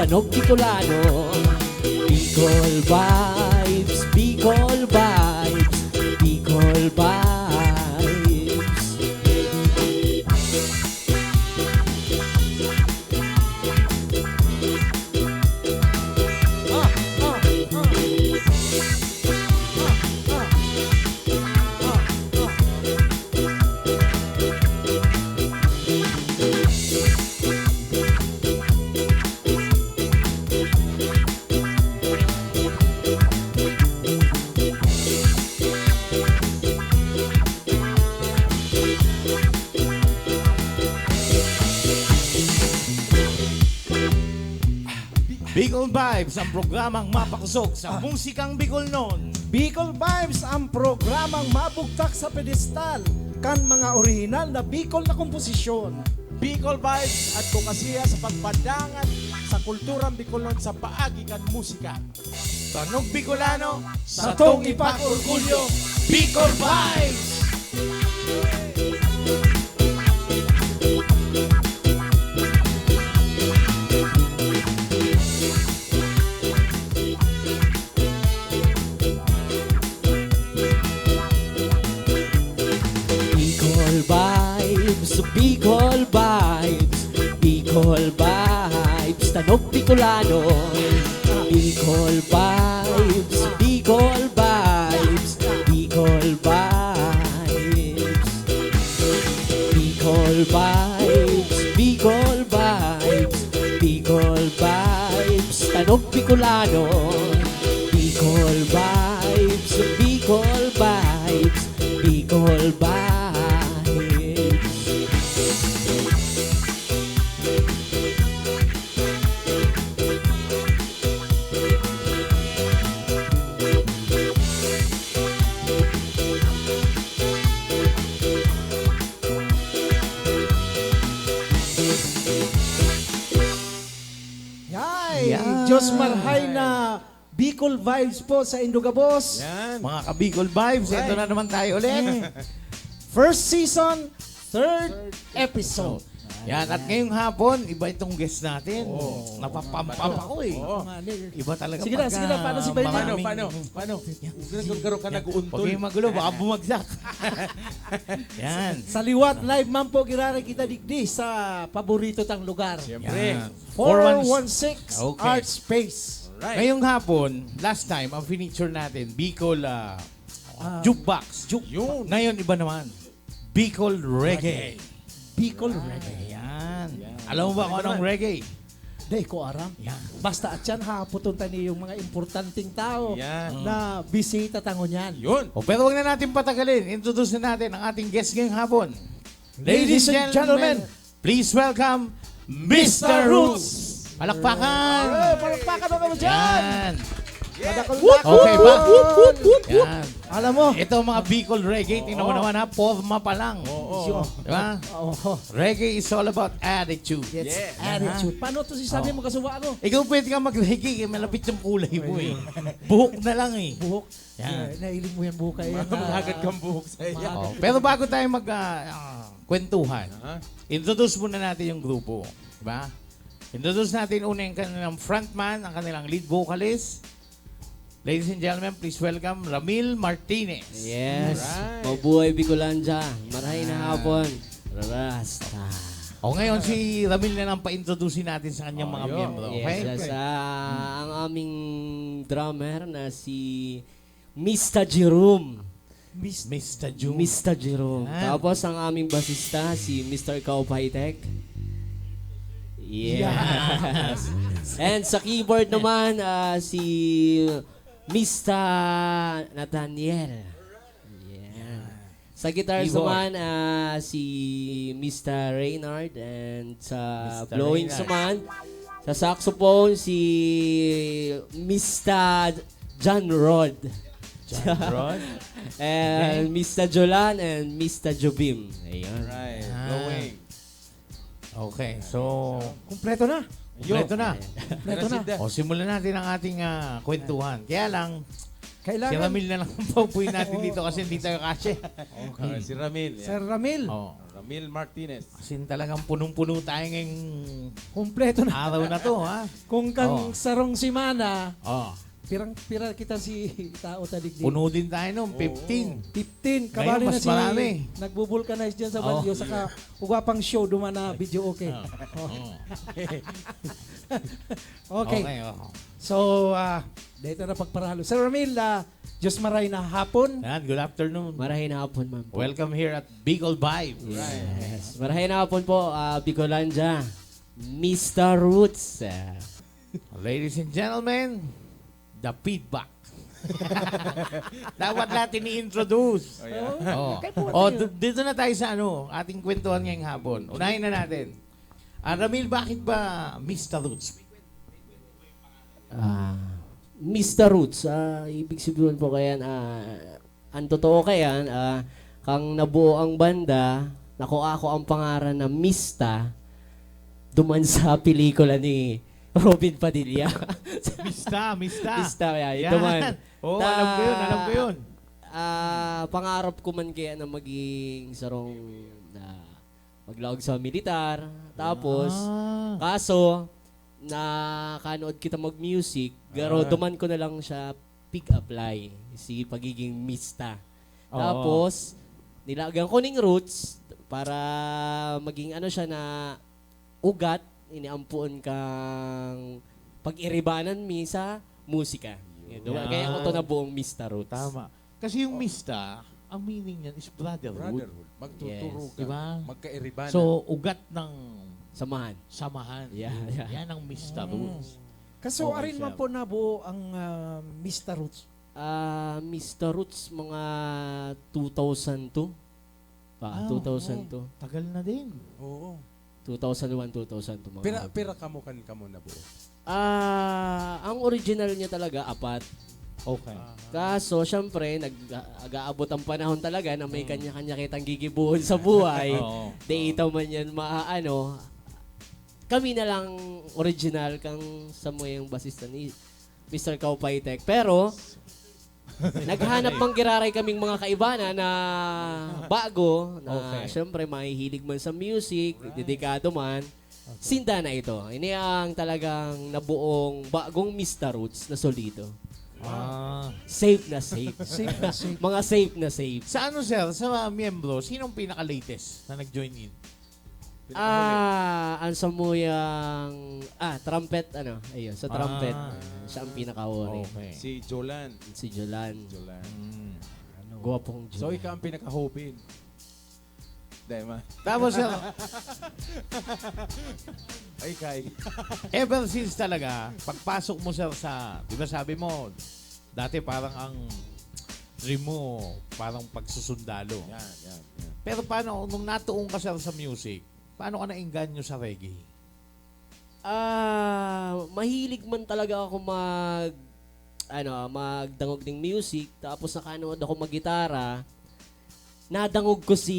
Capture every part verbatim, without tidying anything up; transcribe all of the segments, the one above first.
Tanog Bicolano. Bicol Vibes, Bicol Vibes, Bicol Vibes. Bicol Vibes, ang programang mapakosog sa musikang Bicolnon. Bicol Vibes, ang programang mabugtak sa pedestal kan mga orihinal na Bicol na komposisyon. Bicol Vibes, adbokasya sa pagpadangat sa kulturang Bicolnon sa paagi kan musika. Tanog Bicolano, satong ipag-orgulyo, Bicol Vibes! Bicol Vibes, Bicol Vibes, Bicol Vibes, Tanog Bicolano. Bicol Vibes, Bicol Vibes, Bicol Vibes. Bicol Vibes, Bicol Vibes, Bicol Vibes, Tanog Bicolano. Bicol Vibes, Bicol Vibes, Bicol Vibes. Yay! Yan. Diyos marhay na Bicol Vibes po sa indo gabos. Yan. Mga ka-Bicol Vibes, ito Right. na naman tayo ulit. Mm. First season, third episode. Yan, at ngayong hapon, iba itong guest natin. Oo. Napapampa Oo. pa ko eh. Oo. Nga, ni- Iba talaga Sige na, pagka sige na, paano si Bailey? Paano, maraming paano, paano? Garo-garo ka Yan. nag-uuntol. Huwag kayong magulo, baka bumagsak. Yan. Sa liwat, live man po, giraray kita digdi sa paborito tang lugar. Siyempre. Yan. Four one six Okay. Art Space. Alright. Ngayong hapon, last time, ang feature natin, Bicol, ah, Ah, Jukebox. Juke- Yun. Ngayon, iba naman. Bicol Reggae. Bicol Reggae. Ayan. Yan. Alam mo ba kung Ano anong naman? reggae? Di ko aram. Yan. Basta at yan, hahaputon tayo yung mga importanteng tao Yan. na bisita tango niyan. Yun. O, pero wag na natin patagalin. Introduce na natin ang ating guest ngayong hapon. Ladies and gentlemen, please welcome Mister Roots. Palakpakan! Ay, palakpakan mo kami dyan! Yan. Madakol-dakol! Okay, ba? Whoop, whoop, whoop, whoop, whoop. Yan. Alam mo, Ito ang mga Bicol reggae, tingnan mo Oo. naman ha, porma pa lang. Oo. Di ba? Oo. Reggae is all about attitude. Yes, Yes. attitude. Paano to si sabi Aha. mo, kasuwa ko? Ikaw pwede ka mag-reggae, eh, malapit yung kulay mo eh. Buhok na lang eh. Buhok. Yan. Yeah, nahiling mo yan, buhok, eh, Mahagad na kang buhok sa iya. Mahagad. Oh, pero bago tayo mag, ah, ah, kwentuhan, Aha. introduce muna natin yung grupo. Di ba? Introduce natin una yung kanilang frontman, ang kanilang lead vocalist. Ladies and gentlemen, please welcome Ramil Martinez. Yes. Alright. Mabuhay Bicolandia. Marhay na Ah. hapon. Rasta. O ngayon, si Ramil na lang pa-introduce natin sa kanyang Oh, mga yo. miyembro, Yes, okay? yes. Ah, ang aming drummer na si Mister Jerome. Mis- Mister June. Mister Jerome. Yan. Tapos ang aming basista, si Mister Kaupaitek. Yes. Yes. And sa keyboard naman, ah, si Mister Nathaniel. Yan. Sa guitars Keyboard. naman, ah, si Mister Reynard, and sa Mister blowings Reynard. naman, sa saxophone, si Mister John Rod. John Rod? And Okay. Mister Jolan and Mister Jobim. Ayun. Right, Ah. going. Okay, so, Kumpleto na. Kumpleto na. Kumpleto na. Gracias, da. O, simulan natin ang ating, ah, kwentuhan. Kaya lang, Kailangan si Ramil na lang ang paupuin natin Oo. dito kasi hindi tayo kasya. Okay, si Ramil, yeah. Sir Ramil. Oo. Ramil Martinez. As in, talagang punong-puno tayo ngayong Kompleto na. araw na to, ha? Kung kang Oh. sarong semana, Oh. pirang pira kita si tao ta digdi. Puno din tayo nung fifteen. fifteen, Ngayon, kabali na mas si marami. Nagbo-vulcanize dyan sa Oh. Baguio, saka ugwa pang show, duman na video okay. Ah. Oh. Oh. Okay. Okay, oh. So, ah, dito na pagparalo. Sir Ramil, ah, Diyos maray na hapon. Yan, good afternoon. Marahay na hapon, ma'am. Welcome here at Bicol Vibe. Yes. Marahay na hapon po, ah, Bicolandia. Mister Roots. Ah, Ladies and gentlemen, the feedback. Dapat natin i-introduce. Oh, yeah. Oh. Oh, d- dito na tayo sa ano, ating kwentuhan ngayong hapon. Unahin na natin. Ah, Ramil, bakit ba Mister Roots? Ah, Mister Roots, ah, ibig sabihin po kaya, ah, ang totoo kaya, ah, kang nabuo ang banda, nakuha ko ang pangaran na Mista, duman sa pelikula ni Robin Padilla. Mista, Mista. Mista, yeah, Yan. ito man. Oo, Ta- alam ko yun, alam ko yun. Ah, pangarap ko man kaya na maging sarong na maglaog sa militar. Tapos, Ah. kaso, na kanood kita mag-music, pero Ah. duman ko na lang siya pig-apply, si pagiging mista. Oo. Tapos, nilagan ko ning roots para maging ano siya na ugat, iniampuon kang pag-iribanan mi sa musika. Yun. Yan. Kaya ko to na buong Mista Roots. Tama. Kasi yung Mista, ang meaning niyan is brotherhood. Brotherhood. Magtuturo Yes. ka. Diba? Magkairibanan. So, ugat ng Samahan. samahan. Yeah, Yun. yeah. Yan ang Mista Roots. Kaso, Okay, arin man sir. po nabuo ang ah, Mister Roots. Ah, Mister Roots, mga two thousand two. Pa, Ah, two thousand two. Tagal na din. Oo. two thousand one, two thousand two, mga Pira, kapatid. pira kamo kan kamo nabuo. Ah, ang original niya talaga, apat. Okay. Kaso, syempre, nag-aabot ang panahon talaga na may Mm. kanya-kanya kitang gigibuhon sa buhay. Oo. Di ito man yan maaano. Kami na lang original kang sa mo yung basista ni Mister Kaupay Tech. Pero, naghanap mang giraray kaming mga kaibanan na bago, na Okay. syempre mahihilig man sa music, dedikado man. Sinda na ito. Ini ang talagang nabuong bagong Mista Roots na solido. Ah. Safe na safe. Safe na safe. Mga safe na safe. Sa ano, sir? Sa mga miyembro, sinong pinaka-latest na nag-join in? Ah, ang samuyang, ah, trumpet, ano, ayun, sa trumpet, Ah. siya ang pinaka-ori. Okay. Si Jolan. Si Jolan. Jolan. Mm. Guwapong Jolan. So, ikaw ang pinaka-hobin. Dahil ma. Tapos, sir, Ay, kay. ever since talaga, pagpasok mo, sir, sa, di ba sabi mo, dati parang ang dream mo, parang pagsusundalo. Yan, yan, yan. Pero paano, nung natuon ka, sir, sa music, paano ka naengganyo sa reggae? Ah, mahilig man talaga ako mag, ano, magdangog ng music. Tapos nakanood ako maggitara. Nadangog ko si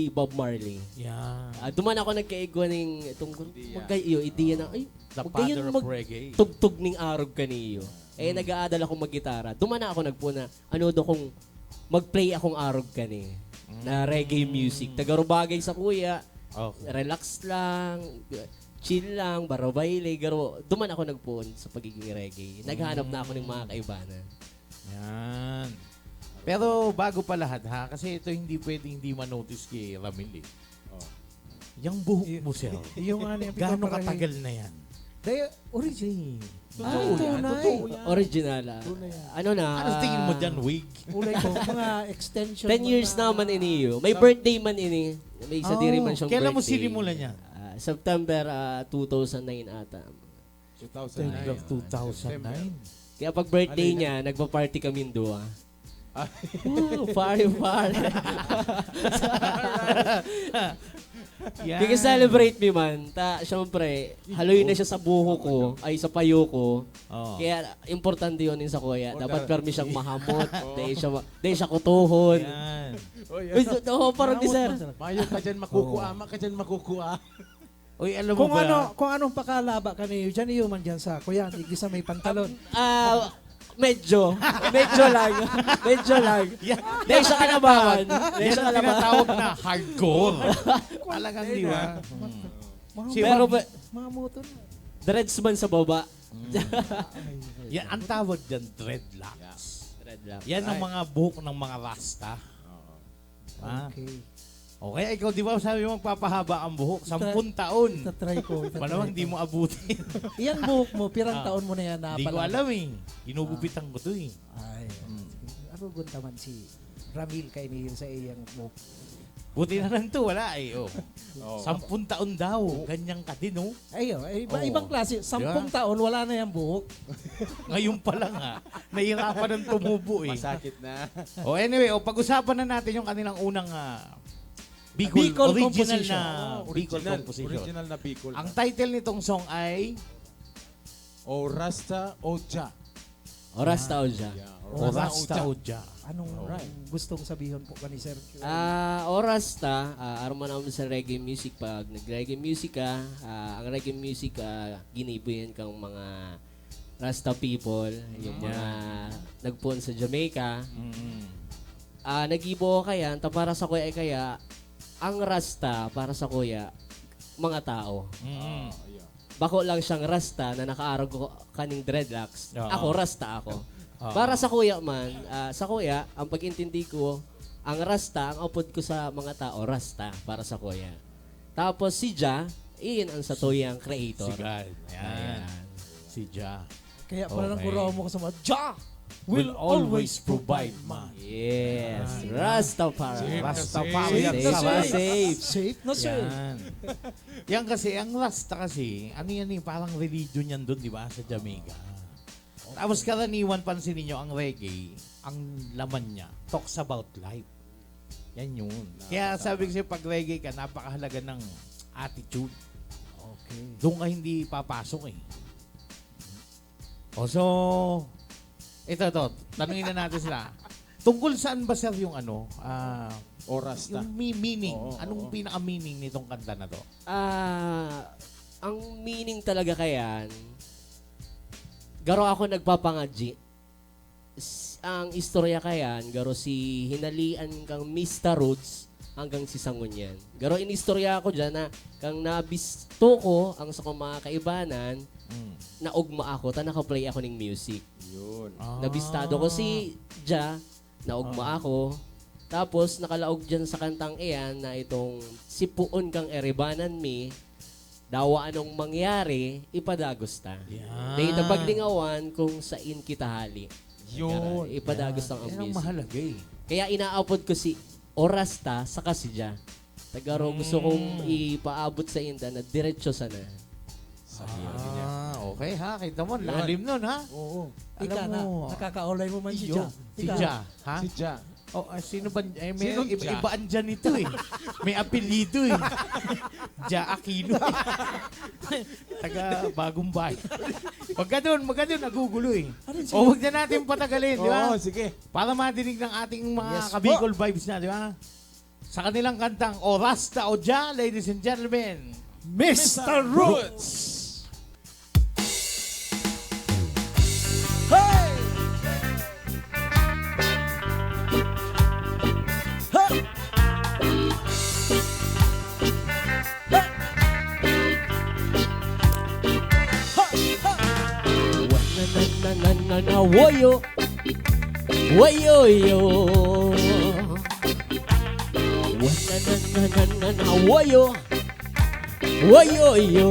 Bob Marley. Yeah. Ah, duman ako nagkaigwa ning itong Idea. magkayo, idea na, ay, The magayon father of mag- reggae. tugtog ning arog kaniyo. Eh, nag-aadal ako maggitara. Duman na ako nagpuna, ano daw kung mag-play akong arog kani na reggae music. Tagarubagay sa kuya, Okay. relax lang, chill lang, baro baile, garo. Duman ako nagpuon sa pagiging reggae. Naghanap na ako ng mga kaibanan. Yan. Pero bago pa lahat, ha, kasi ito hindi pwedeng hindi ma-notice kay Ramil, eh. Oh. Yang buhok mo, sir. Yung ano yung Gaano pinaparahi- katagal na yan? Dahil original. Totoo yan, Tunay. totoo yan. Original, ah. Tunay yan. Ano na? Ano sa tingin mo dyan, wig? Ulay ko, mga extension. Ten years mga- naman iniyo. May birthday man ini. May isa diri man siyang Kailan mo birthday. sinimulan yan? Ah, September ah, two thousand nine ata. two thousand nine. September two thousand nine. Kaya pag birthday Ano yun? Niya, nagpa-party kaming duwa. Ah. Woo, party, party. Yan. Kaya celebrate mi man. Ta, syempre, haloy na siya sa buho ko, ay sa payo ko. Oo. Kaya importante yun yung sa kuya. Oh, Dapat da- permi siyang mahamot. Dahil siya, ma- dahil siya kutuhon. Yan. Oy, Uy, do- do- parang ni sir. Mayo ka dyan, makukuha. Ama ka dyan, makukuha. Uy, alam mo Kung ba? ano, kung anong pakalaba kaniyo, dyan iyo man dyan sa, kuya, igisa may pantalon. Ah, Medyo. Medyo lang. Medyo lang. Yan. Dahil sa kalabahan. Dahil Yan sa ang kalabahan. Tinatawag na hardcore. Talagang, di ba? Mga Pero motor, ba- mga motor na. Dreads man sa baba. Mm. Yan, ang tawag dyan, dreadlocks. Yeah. Dreadlocks. Yan ang Ay. mga buhok ng mga rasta. Oo. Ah. Okay. O kaya ikaw, di ba sabi mo magpapahaba ang buhok? Ita-, Sampung taon. itatry ko, itatry Malamang ko. di mo abutin. Yan buhok mo, pirang Ah. taon mo na yan Di ko napalaba? alam eh. Ginugupitan ko to eh. Ay, Hmm. sige. Arugon ta man si Ramil kaini sa iyang buhok. Buti na lang to, wala eh. Oh. Oh. Sampung taon daw, Oo. ganyan ka din, oh. Ayun, eh, iba, Oo. ibang klase. Sampung Di ba? taon, wala na yung buhok. Ngayon pa lang, ah. Nahihirapan ng tumubo, eh. Masakit na. Oh, anyway, oh, pag-usapan na natin yung kanilang unang, ah, Bicol, Bicol original composition. na Oh, Bicol original. composition. Original na Bicol Ang na. title nitong song ay O Rasta o Ja. O Rasta o Ja. Yeah, O Rasta o Ja. Anong Alright. gustong sabihin po ka ni Sir? Ah, o Rasta, ah, aroma naman sa reggae music. Pag nag-reggae music ka, ah, ang reggae music, ah, ginibo yan kang mga Rasta people, yung mga Yan. nagpoon sa Jamaica. Mm. Ah, nagibo ko kayan, ta para sa kuya, eh, kaya, ang Rasta, para sa kuya, mga tao. Mm. Ah, yeah. Bako lang siyang Rasta na nakaarog ko kaning dreadlocks. Oo. Ako, Rasta ako. Oo. Para sa kuya man, ah, sa kuya, ang pag-intindi ko, ang Rasta, ang apod ko sa mga tao, Rasta, para sa kuya. Tapos si Jah, iyon ang satuyang creator. Si God. Yan. Ayan. Si Jah. Kaya pala Okay. nagkuraw mo ko sa mga, "Jah will Will always always provide provide man." man. Yes. Yan. Rastafari. Safe na Rastafari. safe. Safe na Safe na safe. safe. Safe na safe. Yan. Yan kasi, ang Rasta kasi, ano yan eh, parang religion yan dun, di ba, sa Jamaica. Tapos karaniwan, pansinin nyo, ang reggae, ang laman niya, talks about life. Yan yun. Kaya Nakakatama. sabi ko sa'yo, pag reggae ka, napakahalaga ng attitude. Okay. Doon ka hindi papasok eh. O, so, ito, ito. Tanungin na natin sila. Tungkol saan ba, sir, yung ano, ah, O Rasta. yung mi-, meaning? Oo, Anong oo. pinaka-meaning nitong kanta na to? Ah, ang meaning talaga kayan, garo ako nagpapangadyi. S-, ang istorya kayan, garo si hinalian kang Mister Roots hanggang si Sangunyan. Garo inistorya ako dyan na kang nabisto ko ang sa kong mga kaibanan, Mm. naugma ako, ta naka-play ako ning music. Yun. Ah. Nabistado ko si Jah, naugma Ah. ako. Tapos, nakalaog dyan sa kantang iyan na itong si Poon kang Eribanan Mi, dawa anong mangyari, ipadagos ta. Yan. Dahil ta paglingawan kung sain kita hali. Yun. Ipadagos Yan. ang Yan ang music. mahalaga eh. Kaya inaapod ko si Oras Ta saka si Jah. Tagaro, gusto kong Mm. ipaabot sa inda na diretso sana. Sa iyo, niya. Ah, okay ha. Kita mo, Yun. lalim nun ha. Oo. Alam Ika na, mo, nakakaulay mo man si iyo, Jah. si Ika. Jah, ha? Si Jah. Oh, ah, sino ba? Eh, may Sinong iba, Jah? iba andyan ito eh. May apelyido eh. Jah Aquino. Taga Bagong Bayan. Wag ka dun, wag ka dun, nagugulo eh. Ano yun, O, sino? wag na natin patagalin, di ba? Oo, sige. Para madinig ng ating mga Yes po. Kabicol vibes na, di ba? Sa kanilang kantang Oras Ta o Jah, ladies and gentlemen, Mister Roots. Hey! Hey! Hey! Ha! Ha! Wa na na na na na na, woyo. Woyoyo. Wa na na na na na na, woyo. Woyoyo.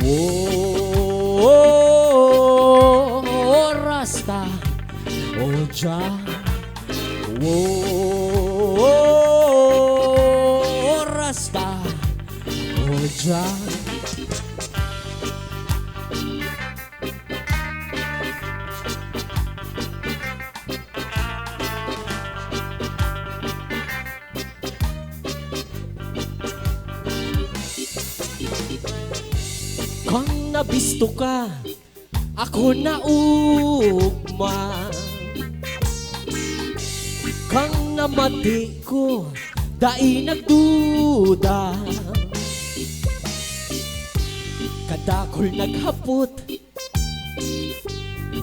Wo, Rasta o Jah. Wo, Rasta o Jah. Kan nabisto ka, ako naugma. Kan namati ko, dai nagduda. Kadakul naghapot,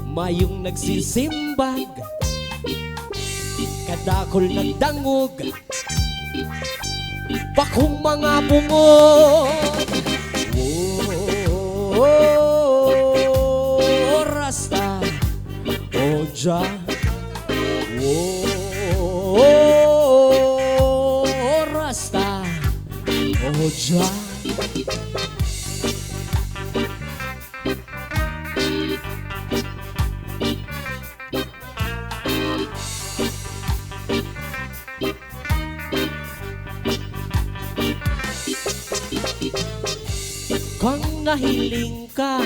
Mayong nagsisimbag, kadakol nagdangog, bakong mga bungog. Oh, Rasta, oh Jah. Oh, Rasta, oh Jah. Kan nahiling ka,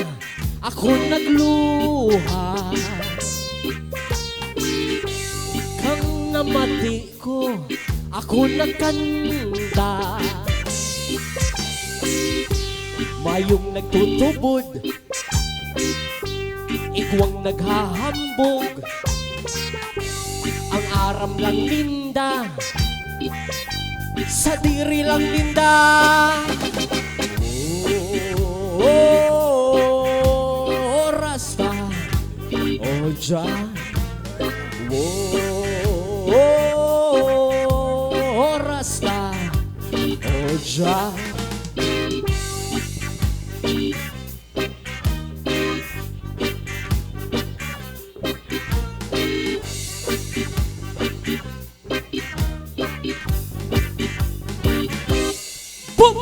ako nagluha. Kan namati ko, ako nagkanta. Mayong nagtutubod, igwang naghahambog. Ang aram lang ninda, sadiri lang ninda. Oh, Rasta, oh Jah. Oh, Rasta, oh Jah. Boom!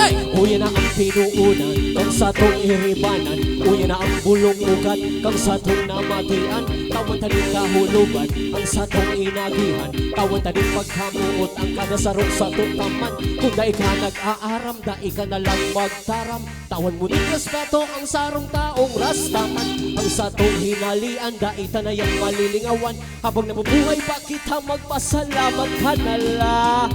Hey! Uya na ang pinuunan, kan satong iribanan. Uya na ang bulong ugat, kan satong namatian. Tawan ta nin kahulugan, ang satong inagihan. Tawan ta nin pagkamoot, ang kada sarong sato pa man. Kung dai ka nag-aaram, dai ka na lang magtaram. Tawan mo nin respeto ang sarong taong Rastaman. Ang satong hinalian, dai ta na yan malilingawan. Habang nabubuhay pa kita, magpasalamat ka na lang.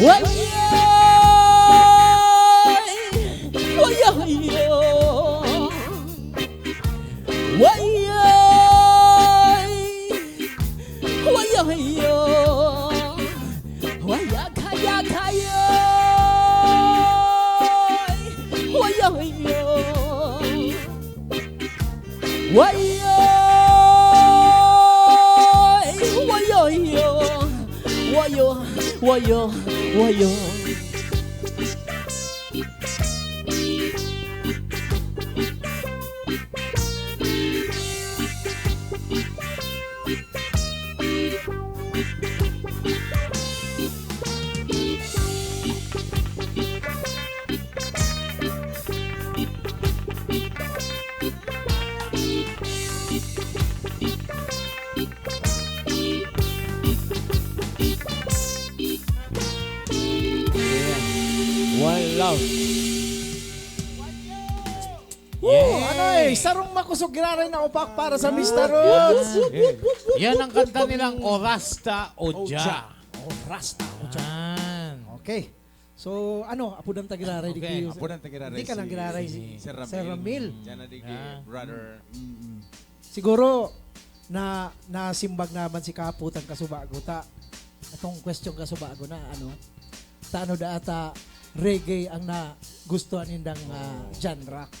Wayay! Wayay! Wayay! Wayay! Wayag, hayag, hayoy! Wayay! Wayo! Wayo! Wayo! Wayo! Wayo! One love. Woo! Yeah. Ano eh, sarong makosog giraray na upak para sa Mister Roots. Yeah. Yan ang kanta nilang O Rasta O Jah. O Rasta O Jah. Yan. Okay. So, ano, apodan ta giraray di kayo. Apodan ta giraray. Di ka lang giraray si Sir Ramil. Diyan na di kay brother. Siguro, na, nasimbag naman si Kaputan Kasubago ta. Atong question Kasubago na, ano, ta ano da ata reggae ang nagustuhan nindang, ah, genre?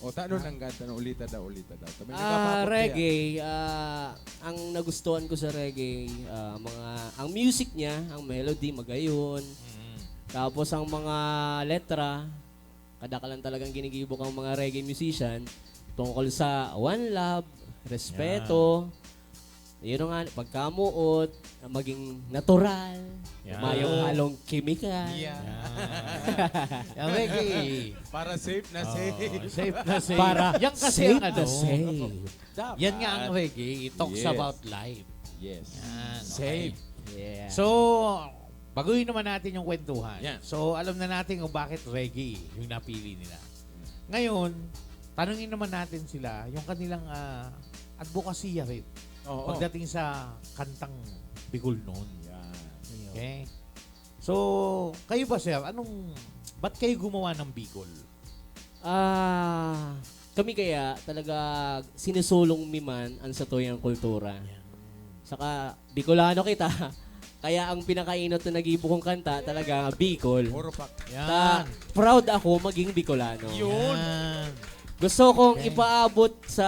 O, ta ano nang ganta na ulita daw, ulita daw. Ta may nagpapapot kaya. Ah, reggae, ah, ang nagustuhan ko sa reggae, ah, mga, ang music niya, ang melody, magayon. Mm. Tapos ang mga letra, kadakalan talagang ginigibo kang mga reggae musician tungkol sa one love, respeto, yeah. Yun nga, pagkamuot, maging natural, Yan. mayong halong kemikal. Yeah. Yan. Yan, Reggie. Para safe na Oh, safe. safe na safe. Para Yan kasi safe ang na ano. safe. Dapat. Yan nga ang Reggae. It talks Yes. about life. Yes. Yan, okay. Safe. Yeah. So, baguhin naman natin yung kwentuhan. Yan. So, alam na natin kung bakit reggae yung napili nila. Ngayon, tanungin naman natin sila yung kanilang ah, advokasya rin Oo. pagdating sa kantang Bicol noon. Yan. Okay? So, kayo ba, sir? Anong, ba't kayo gumawa ng Bicol? Ah, kami kaya talaga sinusulong mi man ang satuyang kultura. Saka Bicolano kita. Kaya ang pinakainot na nagibo kong kanta talaga Bicol. Puro pak. Yan. Ta, proud ako maging Bicolano. Yun. Yan. Gusto kong Okay. ipaabot sa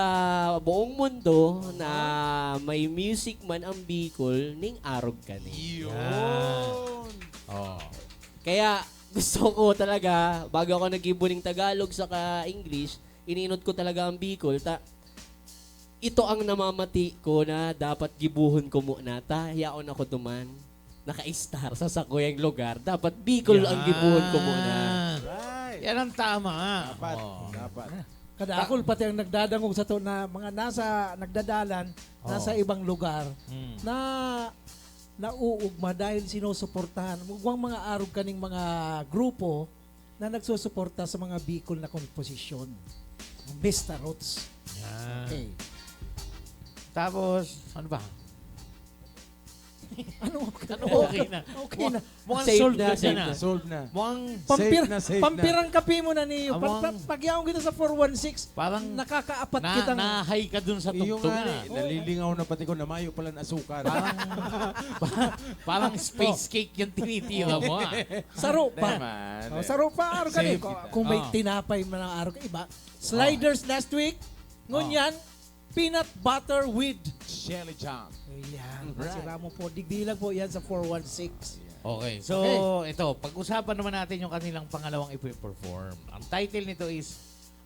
buong mundo na may music man ang Bicol ning arog kani. Yun. Yan. Oh. Kaya gusto ko talaga, bago ako naghibo ning Tagalog saka English, ininot ko talaga ang Bicol. Ta, ito ang namamati ko na dapat gibuhon ko muna. Ta, yaon ako duman. Naka-star sa sakuyang lugar. Dapat Bicol ang gibuhon ko muna. Yan. Right. Yan ang tama. Dapat. Oh. Dapat. Kadakul pati ang nagdadangog sa to na mga nasa nagdadalan, Oo. nasa ibang lugar Hmm. na nauugma dahil sinusuportahan. Ugwang mga arog kaning mga grupo na nagsusuporta sa mga Bicol na komposisyon. Mister Roots. Yan. Okay. Tapos, ano ba? Ano? Ano okay na? Okay na. Mukhang Safe solved na, na safe na. Solve na. Mukhang Safe Pampir, na, safe na. pampirang kape mo na niyo. Ah, Pag, mukhang- pag, pagyaon kita sa four one six, parang nakakaapat na, kitang... nahay ka dun sa Iyo tugtog nga, na. eh, nalilingaw na pati ko na mayo palang asukar. Parang space cake yung tinitira mo ah. Saro pa. Naman, Oh, eh. saro pa, arog ka Safe rin. Kung, kita. kung may Ah. tinapay man ang arog ka, iba, sliders last week, ngunyan, peanut butter with... Shelly Jam. Ayan, Right. masira mo po. Digdi lang po yan sa four one six. Okay, so Okay. Ito, pag-usapan naman natin yung kanilang pangalawang ipiperform. Ang title nito is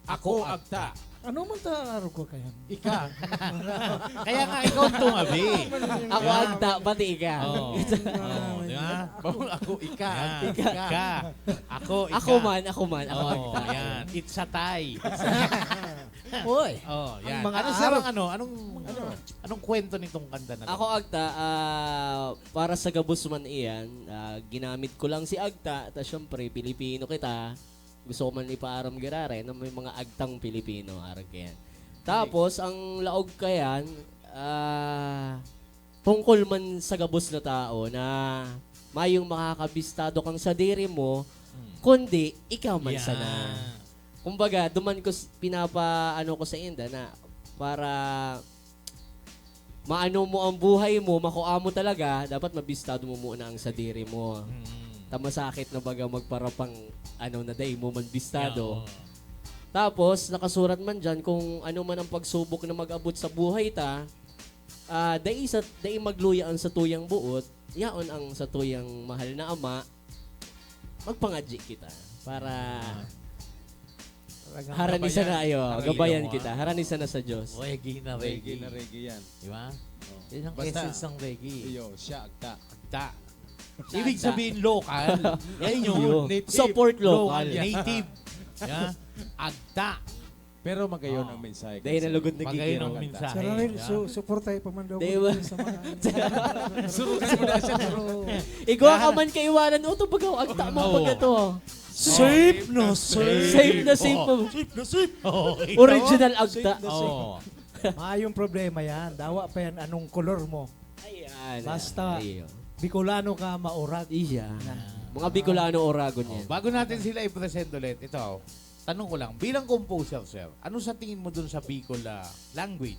Ako Agta. Ano man ta arog ko kaya? Ika. Kaya nga, ikaw ang tumabi. Ako agta, pati ika. Oo. Oo, di ba? Ako ika. Yan. Ika. Ika. Ako, ika. Ako man, ako man, ako Oo, agta. Yan. It's a tie. Uy, Oh, Ang yan. mga Ano sir, arog. Ano, anong, ano, anong kwento nitong kanta na to? Ako agta, ah, para sa gabos man iyan, ah, ginamit ko lang si agta, ta syempre, Pilipino kita. Gusto ko man ipaaram giraray na may mga agtang Pilipino, arog yan. Tapos, ang laog kayan, ah, tungkol man sa gabos na tao na mayong makakabistado kang sadiri mo, Hmm. kundi ikaw man Yan. sana. Kumbaga, duman ko s- pinapa-, ano ko sa inda na para maano mo ang buhay mo, makua mo talaga, dapat mabistado mo muna ang sadiri mo. Mm. Ta masakit na baga magparapang ano na dai mo man bistado. Yeah, oo. Tapos, nakasurat man dyan kung ano man ang pagsubok na mag-abot sa buhay ta, ah, dai, sa, dai magluya ang satuyang buot, yaon ang satuyang mahal na ama, magpangadji kita para Talagang harani gabayan. sana ayo, Harani gabayan mo, kita, ah. harani sana sa Diyos. Reggae na Reggae reggae. na reggae yan. Di ba? Oh. Yan ang Basta- essence ng reggae. Iyo, siya agta. Agta. Ibig sabihin local. Yan yun. Iyo. Native. Support Local. local. Native. Yeah? Agta. Pero magayon Oh. ang mensahe. Dahil kasi. nalugod na Magayon ang gigiro. mensahe. Sir Ranil, Yeah. su- suportahe pa man daw Di ko ba? Sa mga... Surugan mo na siya. Pero, Igwa ka man kaiwanan, o, to baga, agta mo Oo. pag ito. Safe na safe. Safe na safe Oo. po. Safe na safe. Oo, ito. Original agta. Safe na safe. Oo. Mayong problema yan. Dawa pa yan anong kolor mo. Ayan. Basta, Iyo. Bicolano ka, maurag. Iya. Yan. Mga Bicolano oragon Oh, yan. bago natin sila i-present ulit, ito, tanong ko lang, bilang composer, sir, ano sa tingin mo dun sa Bicol ah, language,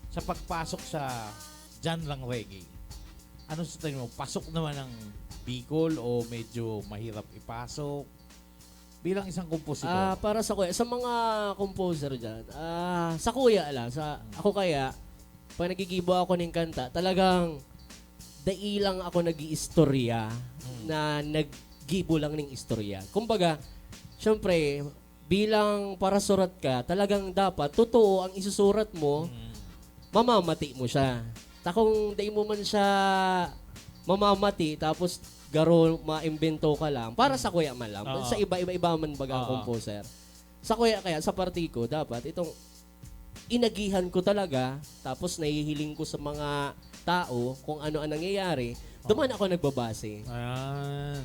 sa pagpasok sa genre ng reggae? Ano sa tingin mo? Pasok naman ang Bicol o medyo mahirap ipasok? Bilang isang kompositor. Ah, para sa kuya, sa mga composer dyan, ah, sa kuya lang, sa, ako kaya, pag nagigibo ako ng kanta, talagang dai lang ako nag-iistorya na naggibo lang ng istorya. Kumbaga, syempre, bilang parasurat ka, talagang dapat totoo ang isusurat mo, Mm. mamamati mo siya. Ta kung dai mo man siya mamamati, tapos garo maimbento ka lang, para sa kuya man lang, Oo. sa iba, iba-iba man baga ang Oo. composer. Sa kuya kaya, sa parte ko, dapat itong inagihan ko talaga, tapos nahihiling ko sa mga tao kung ano ang nangyayari, Oo. duman ako nagbabase. Ayan.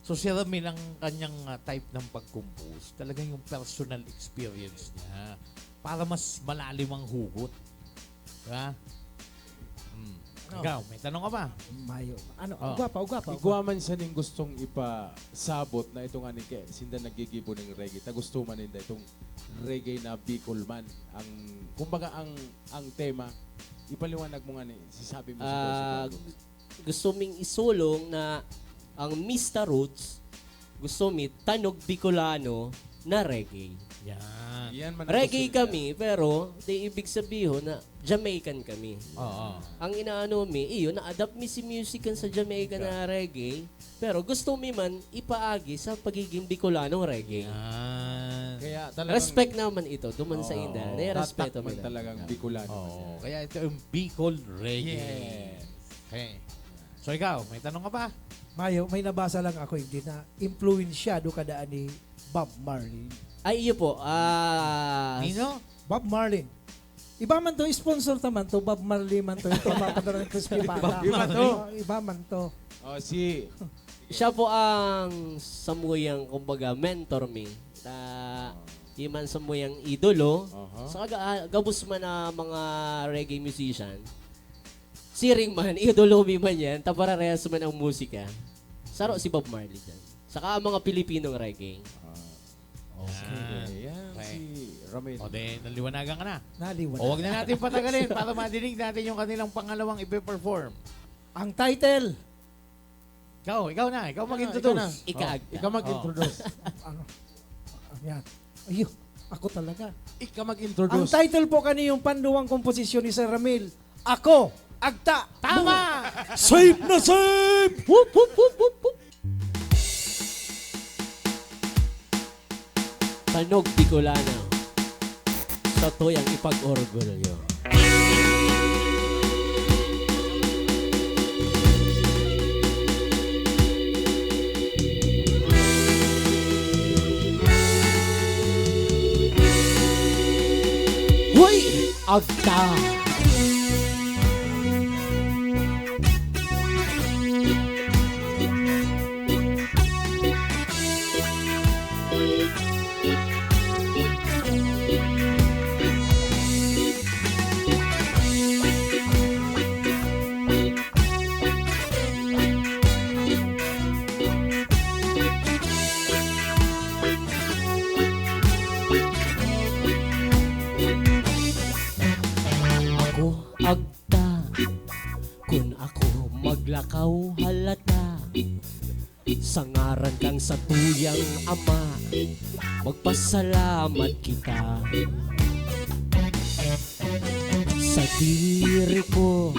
So, si Ramil, ang kanyang, ah, type ng pag-compose, talagang yung personal experience niya para mas malalim ang hugot. Di ba? Hmm. Ano? Ikaw, may tanong ka ba? Mayo. Ano? Oh. Ugwa pa, ugwa pa, ugwa. Igwa man siya ning gustong ipasabot na ito nga ni Ke, sinda naggigibo ning reggae. Ta gusto man ninda itong reggae na Bicol man. Ang, kumbaga, ang, ang tema, ipaliwanag mo nga ni, sisabi mo sa Ah, Boss Franco. Gusto ming isulong na ang Mista Roots, gusto mi tanog Bicolano na reggae. Yan. Yan man ang Reggae gusto nila. kami, pero di ibig sabihin na Jamaican kami. Oo. Ang inaano mi, iyo, na-adapt mi si music kan sa Jamaica Jamaica. na reggae, pero gusto mi man ipaagi sa pagiging Bicolano reggae. Yan. Kaya talagang Respect naman ito, duman sa Oo. inda. Nairespeto Tatak man mi na. talagang Bicolano Oo. man yan. Kaya ito yung Bicol reggae. Yes. Okay. So ikaw, may tanong ka pa? Mayo, may nabasa lang ako, hindi na impluwensyado ka daan ni Bob Marley. Ay, iyo po. Ah, Nino? Bob Marley. Iba man to, sponsor ta man to, Bob Marley man to, ito, mapadara ng crispy pata. Bob Marley. Iba to. Oh, iba man to. Oh, si Siya po ang samuyang, kumbaga, mentor mi. Ta, Oh. iman samuyang idolo. Aha. Sa kaga-, gabos man na mga reggae musician, siring man, idolo mi man yan, ta parehas man ang musika. Saro si Bob Marley dyan. Saka ang mga Pilipinong reggae. Ah. Okay. Yan. Yan, Okay. si Ramil. O, de, naliwanagan ka na. Naliwanagan. O, wag na natin patagalin para madinig natin yung kanilang pangalawang ipe-perform. Ang title. Ikaw, ikaw na. Ikaw Ikaw na, mag-introduce. ikaw na. Ika-, Oh, ikaw mag-introduce. Ano? Ano yan? Ayun, ako talaga. Ikaw mag-introduce. Ang title po kaniyong panduwang komposisyon ni Sir Ramil, Ako, Agta. Tama! Safe na safe! Whoop, whoop, whoop, whoop, whoop. Tanog Bicolano. Sa tuyang ipag-orgulyo. Hoy! Agta! Ako, agta, kun ako maglakaw, halata. Sa ngaran kan satuyang Ama, magpasalamat kita. Sadiri ko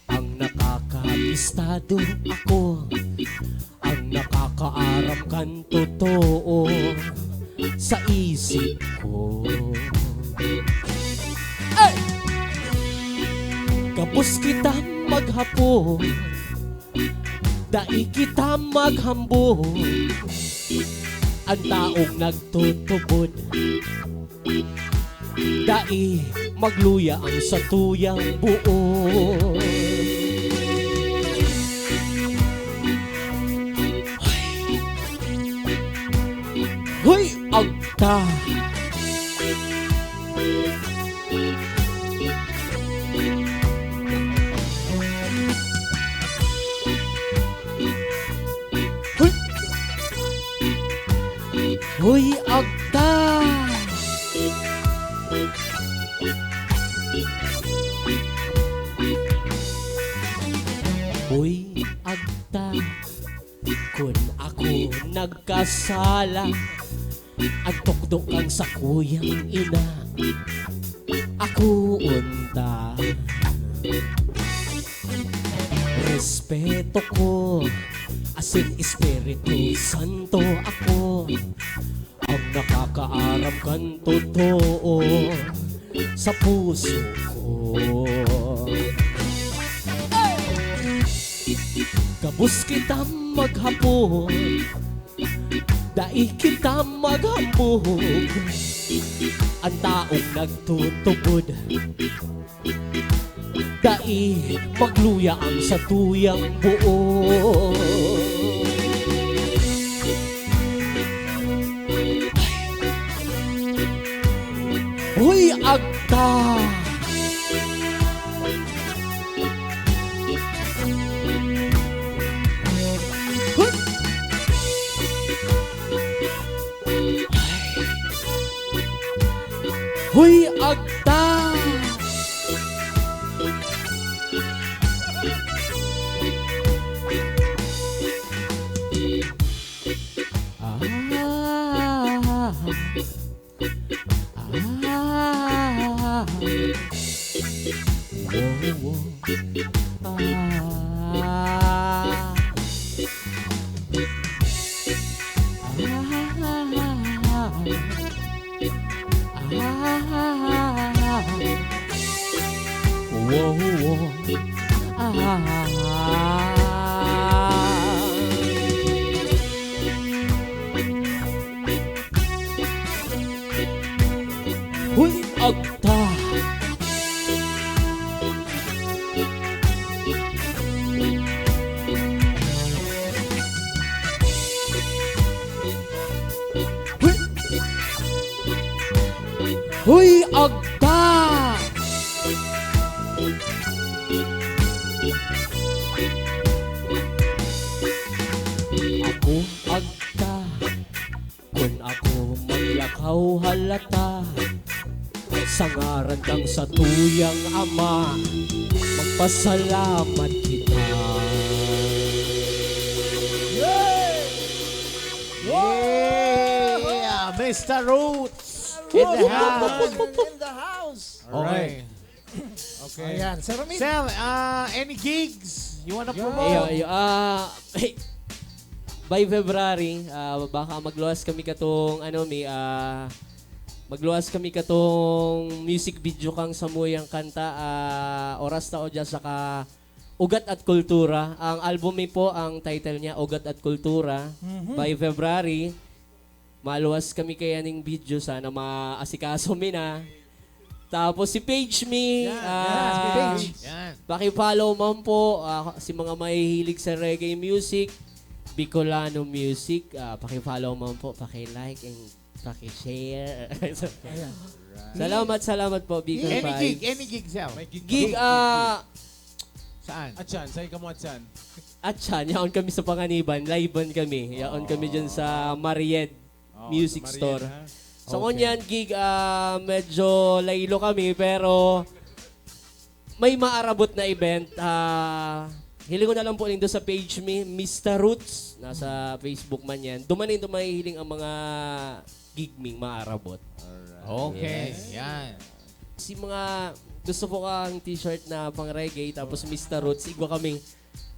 ang nakakapistado, ako ang nakakaaram kan totoo sa isip ko. Ay! Gabos kita maghapon, dai kita maghambog. An taong nagtutubod, dai magluya an satuyang buot. Hoy, agta! Hoy! Hoy, agta! Hoy, agta! Kun ako nagkasala, an tukdo kan sakuyang ina, ako unta. Respeto ko, asin Espiritu Santo ako, ang nakakaaram kan totoo sa puso ko. Gabos kita maghapot, dai kita maghambog. An taong nagtutubod, dai magluya ang satuyang buo. Hoy, agta! Hoy, agta! Ah. Ah. Wow, wow. Ah. Ah. Ah. Wow, wow. Ah. Hoy, agta! Hoy! Hoy, agta! Ako, agta. Kun ako maglakaw, halata, sa ngaran kang satuyang Ama, magpasalamat kita. Yeah! Mister Roots in the house. In the house. Okay. Alright. Okay. Ayan. Sir Ramil. Sir, uh, any gigs you wanna Yeah. promote? Ayo, ayo. Ah, by February, ah, baka magluwas kami katong, ano, may, ah, magluwas kami katong music video kang samuyang kanta, ah, Oras Ta Odia saka Ugat at Kultura. Ang album mi po, ang title niya, Ugat at Kultura. Mhm. By February, maluwas kami kaya ning video. Sana maasikaso mi na. Tapos si page mi, Yan, ah, yan, si page. Yan. paki-follow man po, ah, si mga mahihilig sa reggae music, Bicolano music, ah, paki-follow man po, paki-like and paki-share. Ayan. Salamat, salamat po, Bicol Any gig, Vibes. Any gig, sir? May gig. Gig, ah, Saan? Atyan, sa'yo ka mo atyan. Atyan, yaon kami sa Panganiban, live band kami. Yaon kami dyan sa Maried Oh, Music sa Maried, Store. Ha? So, Okay. ngunyan gig, ah, medyo laylo kami, pero may maarabot na event. Ah, hilingon na lang po nindo sa page mi, Mister Roots. Nasa Facebook man yan. Duman nindo mahihiling ang mga gig ming maarabot. Okay, Yes. Yan. Si mga gusto po kang t-shirt na pang reggae, tapos Mister Roots, igwa kami.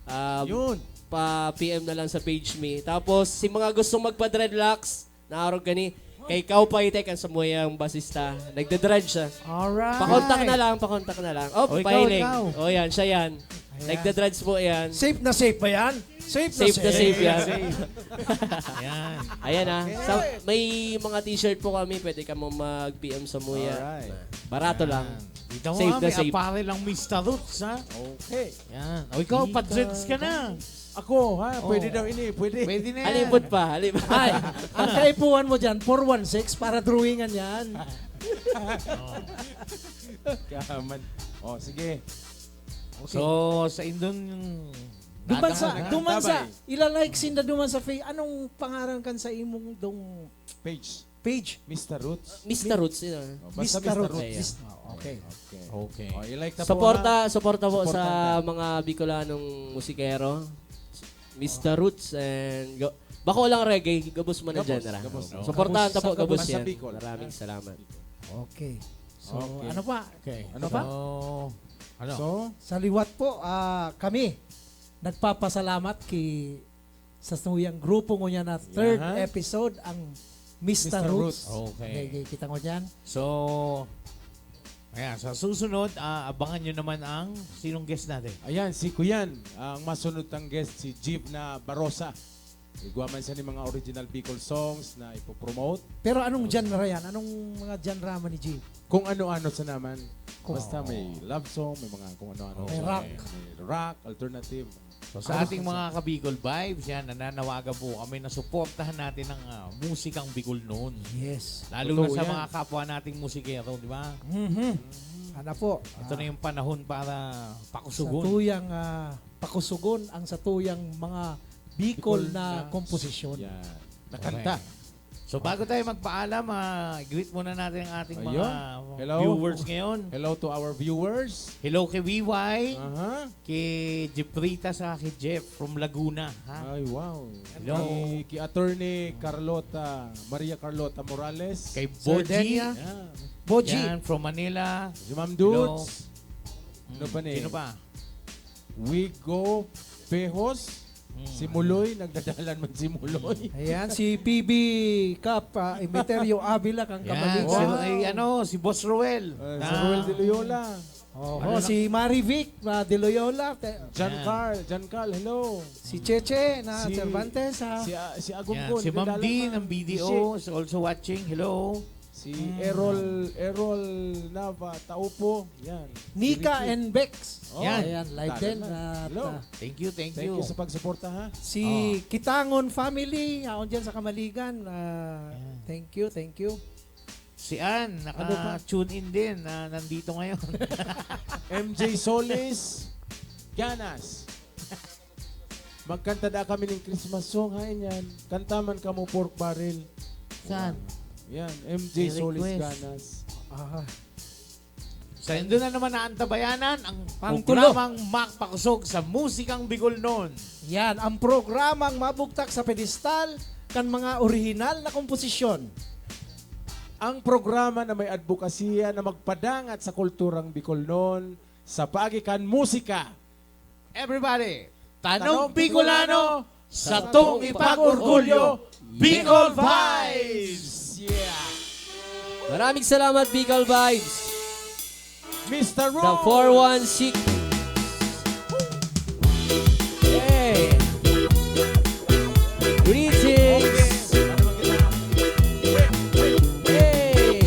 Ah, Yun. Pa P M na lang sa page mi. Tapos, si mga gustong magpa-dreadlocks, naarog gani, kay Kao Paite, kan samuyang basista. Nagda-dread siya. Alright. Pakontak na lang, pakontak na lang. Oh, O, ikaw, pahiling. ikaw. Oh, yan, siya yan. Ayan. Nagda-dreads po yan. Safe na safe ba yan? Safe na Safe na safe yan. Yan. Ayan ah. Sa, may mga t-shirt po kami, pwede ka mo mag-P M sa Muya. Alright. Barato lang. Ikaw Safe nga, na may safe. apparel ang Mister Roots, ha? Okay. Yan. O ikaw, pa-dreads ka na. Ako, ha? Oh. Pwede daw ini, pwede. Pwede na yan. Alipod pa, alipod. Ay, ang kaipuhan mo dyan, four one six para drawingan yan. Kaman. Oh, sige. So, sa indon yung... Duman sa, Dadaan, duman sa, babay. ila-like sinda duman sa Face. Anong pangaran kan sa imong dong Page. Page? Mister Roots. Mister Roots yun ah. Oh, basta Mister Mister Roots. Roots. Ayan. Ah, okay. Okay. Okay. Oh, i-like na po, Suporta, ha? suporta po sa Suportahan. Mga Bicolanong musikero. Mister Roots and go, bako lang reggae, gabos man ang Gabos, genre. gabos. Suportahan ta po, Gabos, gabos basta yan. Bicol. Maraming salamat. Okay. So, Okay. ano pa? Okay. Ano pa? So, ano? So, Sa liwat po, ah, kami nagpapasalamat ki sa tuyang grupo ngunyan na third Yan. Episode, ang Mister Mister Roots. Roots. Okay. Okay, kita ngunyan. So, Ayan, sa susunod, ah, abangan nyo naman ang sinong guest natin. Ayan, si Kuyan. Ang masunod tang guest, si Jeevna Barosa. Igwa man siya ni mga original Bicol songs na ipopromote. Pero anong genre yan? Anong mga genre man ni Jeev? Kung ano-ano sa naman. Kung Basta may love song, may mga kung ano-ano. May rock. May rock, alternative. So, sa Ano ating ba mga ka-Bicol Vibes, yan, nananawagan po kami na suportahan natin ang, ah, musikang Bicol noon. Yes. Lalo Totoo na sa yan. mga kapwa nating musikero, di ba? Mhm. Sana po, Ito ah, na yung panahon para sa pakusugon. tuyang, ah, pakusugon ang sa tuyang mga Bicol Bicol na na komposisyon. Yan. Na kanta. Okay. So, bago tayo magpaalam, ah, greet muna natin ang ating Ayun. mga Hello. viewers ngayon. Hello to our viewers. Hello kay V Y, Aha. kay Jeffrita, sa kay Jeff from Laguna, ha? Ay, wow. Hello. Kay, kay Attorney Carlota, Maria Carlota Morales. Kay Boji. Sardenia. Yan. Boji. Yan, from Manila. Si Ma'am Hello. Dudes. Ano Mm, pa ni? sino pa? Wigo Pehos. Mm. Si Muloy, nagdadalan man si Muloy. Ayan, si P B Cap, ah, Emeterio Avila, kang Yan, Kabalikan. si, Wow. ay, ano, si Boss Roel. Ah, si Ah. Roel De Loyola. Oho, Ano na? si Marivic, ah, De Loyola. Te- John Yan. Carl, John Carl, hello. Si Cheche na Si, Cervantes, ah. si, ah, si Agong Yan, Col, si Ma'am nagdadalan Dean, man. ng B D O, Si is also watching. Hello. Si Mm. Errol, Errol Nava Taupo. Yan. Nika Si Ricky. and Bex. Oh, Yan. Ayan, live tayo din. na. At, Hello. ah, Thank you, thank Thank you. you sa pagsuporta, ha? si Oh. Kitangon family, yaon dyan sa Kamaligan. Ah, Yan. thank you, thank you. Si Ann, Ano pa? naka-tune in din, na nandito ngayon. M J Solis, Ganas. Magkanta da kami ning Christmas song, haen yan. Kanta man kamo, Pork Barrel. Saan? Yan, M J May Solis request. Ganas. Aha. Saindo na naman naantabayanan ang Pangtulo. programang Makpakusog sa Musikang Bicol noon. Yan, ang programang mabugtak sa pedestal kan mga orihinal na komposisyon. Ang programa na may adbokasya na magpadangat sa kulturang Bicol noon sa paagi kan musika. Everybody, Tanom Tanom Bicolano, Bicolano, satong satong ipag-orgulyo, ipag-orgulyo, Bicol Vibes! Yeah! Maraming salamat, Bicol Vibes! Mister The Ron! four one six. Hey! Greetings! Hey!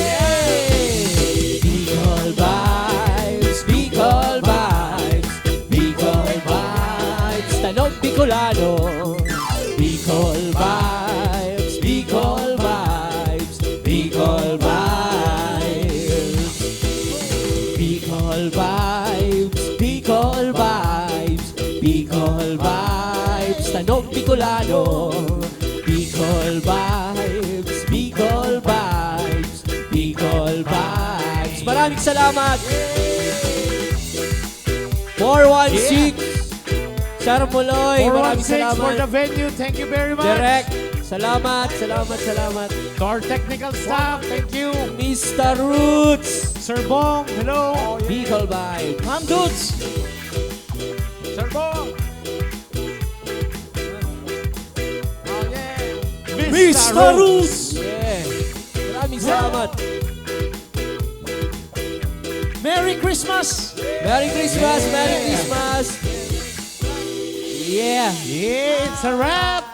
Hey! Bicol Vibes, Bicol Vibes, Bicol Vibes, Tanom Bicolano. Bicol Vibes, Bicol Vibes, Bicol Vibes. Bicol Vibes, Bicol Vibes, Bicol Vibes, Tanom Bicolano. Bicol Vibes, Bicol Vibes, Bicol Vibes. Maraming salamat. Four one six. Sir Muloy, maraming salamat. Four one six for the venue. Thank you very much. Direk, salamat, salamat, salamat. To our technical staff, thank you. Mister Roots. Sir Bong, hello. Bicol Vibes. Ma'am Dudes. Sir Bong. Oh, yeah. Mister Roots. Yeah. Maraming salamat. Merry Christmas! Merry Christmas! Merry Christmas! Yeah! Yeah, it's a wrap!